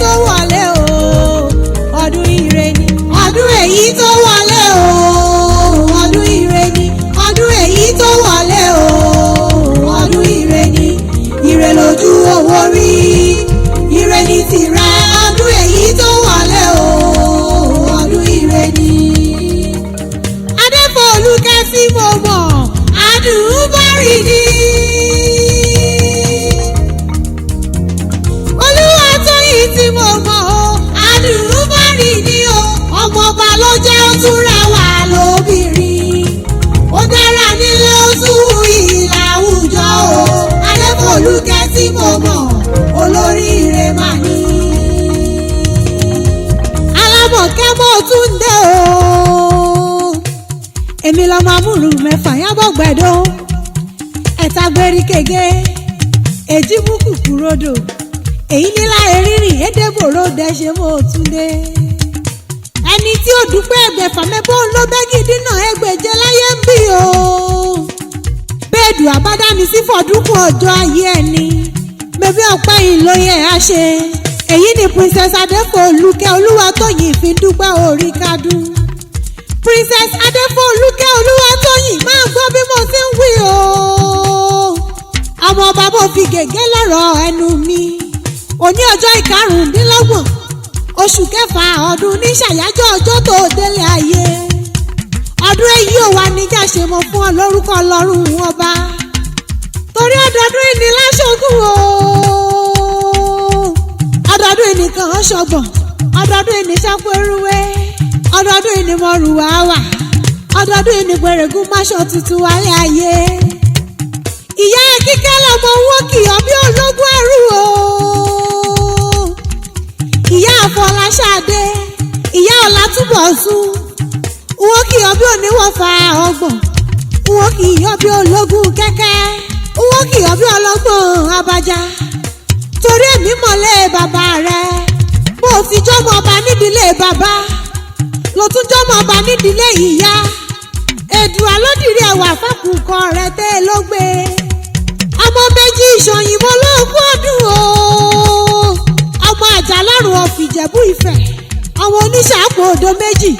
tó wọlé o, ọdún ire ni. Ọdún èyí tó wọlé o, ọdún ire ni. Ọdún èyí tó wọlé o, ọdún ire ni. Ire lójú owó rí, ire ni tìrẹ. Ọdún èyí tó wọlé o, ọdún ire ni. Adéfòlùkẹ́ tí mo mọ̀, àdùn bá rí ni. Olúwatóyìn tí mo mọ̀ o, àdùn bá rí ni o. Ọmọọba ló jẹ́, ó tún rẹwà lóbìnrin. Ó dára nílé, ó tún wuyì láwùjọ o. Adéfòlùkẹ́ tí mo mọ̀, olóríire mà ní. Alámọ̀kẹ́ mo tún dé o. Èmi lọ́mọ amúlù mẹ́fà yábọ̀ gbẹ̀dọ̀. Ẹ̀ta gbérí kege, èjì mú kùkù rodò. Èyí nílá erírìn édébòrò dẹ́ṣe mo tún dé. Ẹni tí ó dúpẹ́ ẹgbẹ̀fà mẹ́bọ́ ló bẹ́gì dínà ẹgbẹ̀je láyé ń bì o. Bẹ́ẹ̀dù àbádámi sí fọ̀dúnkún ọjọ́ ayé ẹni. Bèbí ọ̀pẹ́ yìí ló yẹ á ṣe. Èyí ni Princess Adéfòlùkẹ́ Olúwatóyìn fi ń dúpẹ́ orí kádùn. Princess Adéfòlùkẹ́ Olúwatóyìn, máa gbọ́ bí mo ti ń wí o. Ọmọ bàbá ò fi gègé lọ́rọ̀ ẹnu mi. Òní ọjọ́ 25 oṣù kẹfà ọdún ní ṣàyájọ́ ọjọ́ tó délé ayé. Ọdún èyí ò wá níjà ṣe mọ́ fún ọ lórúkọ Ọlọ́run ọba. Torí ọdọọdún ìní láṣọgùn o. Ọdọọdún ìní kan ṣọgbọ̀n. Ọdọọdún ìní ṣàpẹrúwé. Ọdọọdún ìní mọ̀rùwá wà. Ọdọọdún ìní pẹ̀rẹ̀gùn máṣọ tuntun wálé ayé. Ìyá kíkẹ́ lọmọ wọn kì í bí ológun ẹrú o. Ìyá Àfọláṣadé, ìyá Ọlátúbọ̀sún, wọn kì í bí oníwọ̀fà ọgbọ̀n. Wọn kì í bí ológun kẹ́kẹ́. Wọn kì í bí ọlọ́gbọ̀n abaja. Torí èmi mọ̀lẹ́ bàbá rẹ̀. Bó o ti jọ́mọ ọba nídìílé bàbá, ló tún jọ́mọ ọba nídìílé ìyá. Èdùà lódìrí ẹwà fákùkọ rẹ̀ tẹ́ ló gbé. Ọmọ méjì ìṣòyìnbó ló kú ọdún o. Ọmọ àjàlárùn ọ̀fìjẹ̀bú Ifẹ̀. Ọmọ oníṣàpò odò méjì,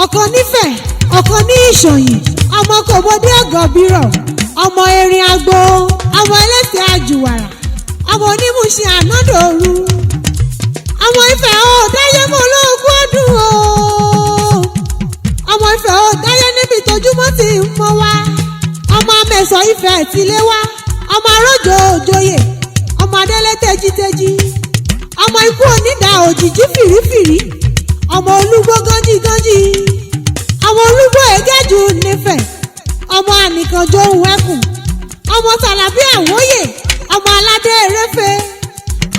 ọ̀kan nífẹ̀, ọ̀kan ní ìṣòyìn. Ọmọ kòbódé ọ̀gọ̀bírọ̀, ọmọ erin agbo, ọmọ ẹlẹ́sẹ̀ àjùwàrà, ọmọ onímùṣin ànádòru. Ọmọ Ifẹ̀ ò dáyé mọ́ ló kú ọdún o. Ọmọ Ifẹ̀ ò dáyé níbi tójúmọ́ ti ń mọ́ wá. Ọmọ amẹ̀sọ̀ Ifẹ̀ tilé wá. Ọmọ arójò òjòyè, ọmọ adélé tejiteji. Ọmọ ikú onídà òjìjí fìrífìrí. Ọmọ olúgbó gánjígánjí. Ọmọ olúgbó ẹgẹ́jù nífẹ̀. Ọmọ ànìkànjọ òun ẹkùn. Ọmọ tàlàbí àwòyè. Ọmọ aládé eréfe.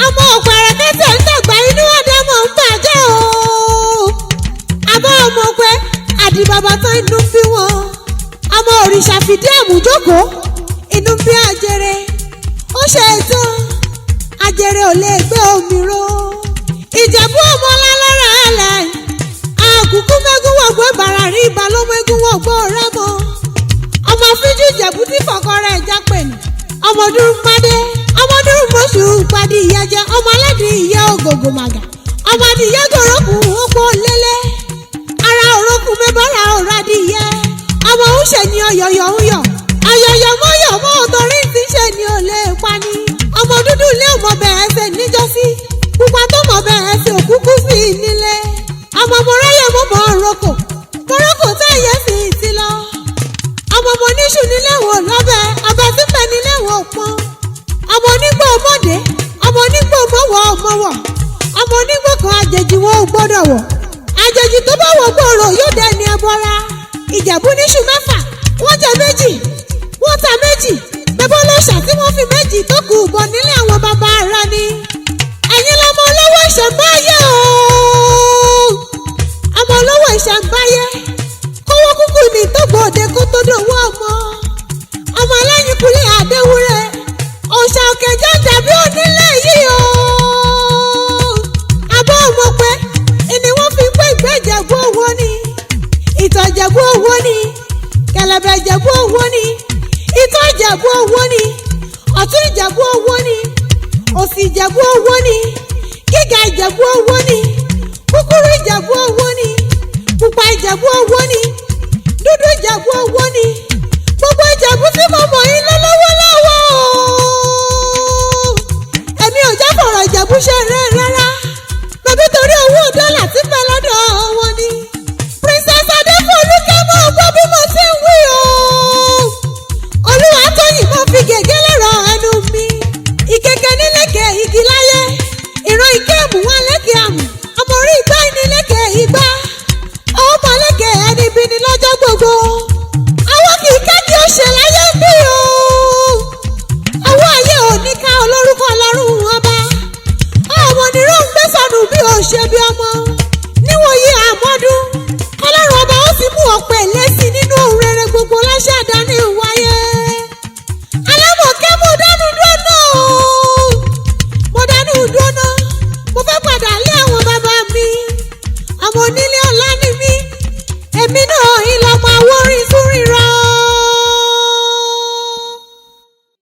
Ọmọ ọ̀pẹ̀rẹ̀ kẹsẹ̀ ń dàgbà inú ọ̀dẹ́mọ̀ ń bàjẹ́ o. Àbọ̀ ọmọ pé àdìbàbà tán inú ń bí wọn. Ọmọ òrìṣà fìdí àmújókòó inú ń bí àjẹrẹ. Ó ṣe ètò àjẹrẹ ò lè gbé omi ró. Ìjẹ̀bú ọmọ lálára àlẹ́. Àkùkù mẹ́gún wọ̀gbọ́ bàrà rí ibà ló mẹ́gún wọ̀gbọ́ rẹ́mọ. Ọmọ afíjú Ìjẹ̀bú tí fọkọ rẹ̀ jápè ní. Ọmọ dúró pàdé, ọmọ dúró mọ̀ṣù pàdé ìyá jẹ, ọmọ aládìí ìyá ògògò màgà. Ọmọ adìyẹ gòròkù ó pọ̀ lélẹ̀. Ara òrókù mẹ́bàrà ọ̀rọ̀ adìyẹ. Ọmọ ń ṣe ni ọ̀yọ̀yọ̀ ń yọ̀. Ọ̀yọ̀yọ̀ mọ́yọ̀ mọ́ torí ti ṣe ni ò lè pani. Ọmọ dúdú ilé ò mọ bẹ̀rẹ̀ ṣe níjọ́sí. Pupa tó mọ bẹ̀rẹ̀ ṣe òkúkú sí i nílé. Ọmọ mọ̀ráyè mọ̀ mọ̀ roko. Mọ̀rọ́kò táyé sì ti lọ. Ọmọ mo níṣù nílé wò lọ́bẹ̀, ọbẹ̀ tí pẹ̀ nílé wò pọ́n. Ọmọ onígbò mọ̀dé, ọmọ onígbò mọ̀wọ̀ mọ̀wọ̀. Ọmọ onígbò kan àjèjì wọn ò gbọ́dọ̀ wọ̀. Àjèjì tó bá wọ̀ gbòòrò yóò dẹni ẹbọra. Ìjẹ̀bú níṣù mẹ́fà, wọ́n jẹ méjì, wọ́n ta méjì. Bẹ́bọ́ ló ṣà tí wọ́n fi méjì tó kù bọ̀ nílé àwọn bàbá rẹ̀ ni. Ẹ̀yin lọmọ olówó ìṣẹ̀mbáyé o. Ọmọ olówó ìṣẹ̀mbáyé. Kówó kúkú ní tó gbòde kó tó dòwó ọmọ. Ọmọ ẹlẹ́yìnkùlé àdéwúrẹ́. Òòṣà òkè jẹ́ dàbí onílé yìí o. Àbọ̀ ọmọ pé ìní wọ́n fi pé ìgbẹ́ Ìjẹ̀bú owó ni. Ìtọ̀ Ìjẹ̀bú owó ni. Kẹ̀lẹ̀bẹ̀ Ìjẹ̀bú owó ni. Ìtọ̀ Ìjẹ̀bú owó ni. Ọ̀tún Ìjẹ̀bú owó ni. Òsì Ìjẹ̀bú owó ni. Gíga Ìjẹ̀bú owó ni, kúkúrú Ìjẹ̀bú owó ni, pupa Ìjẹ̀bú owó ni, dúdú Ìjẹ̀bú owó ni. Gbogbo Ìjẹ̀bú tí mo mọ̀ yín lọ́lọ́wọ́.